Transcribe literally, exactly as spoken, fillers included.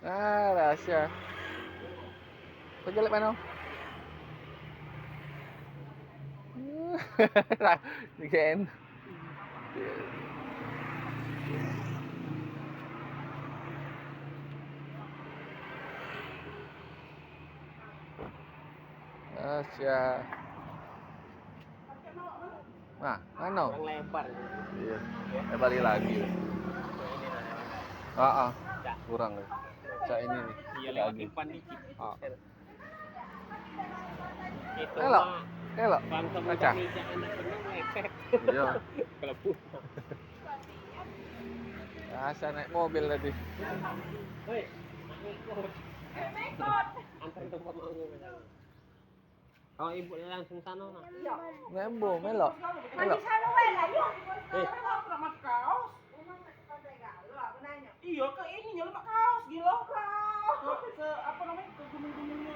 Ah, rahasia. Kau jelek mano? Gen. Rahasia. Nah, ano? Kurang lebar. Iya. Eh, balik lagi. Ini nah. Ah, ah. Cak. Kurang ya. Cak ini nih. Iya, lewat lagi. Depan dikit. Ah. Itu elok, mah elok. Bangsa pecah. Indonesia anak bener ngepet. Iya. Kelebu. Rasa naik mobil tadi. Hei, naik mobil. Antar tempat mau. Oh, ibu dia langsung sana, nah. Iya. Ngembo, melok. Mandi melok. Sana wae lah, yuk. Eh. Sekarang aku nak pakai kaos. Iya, ke ini nyeluk kaos, gila. Ke, ke, apa namanya, ke gunung-gunung.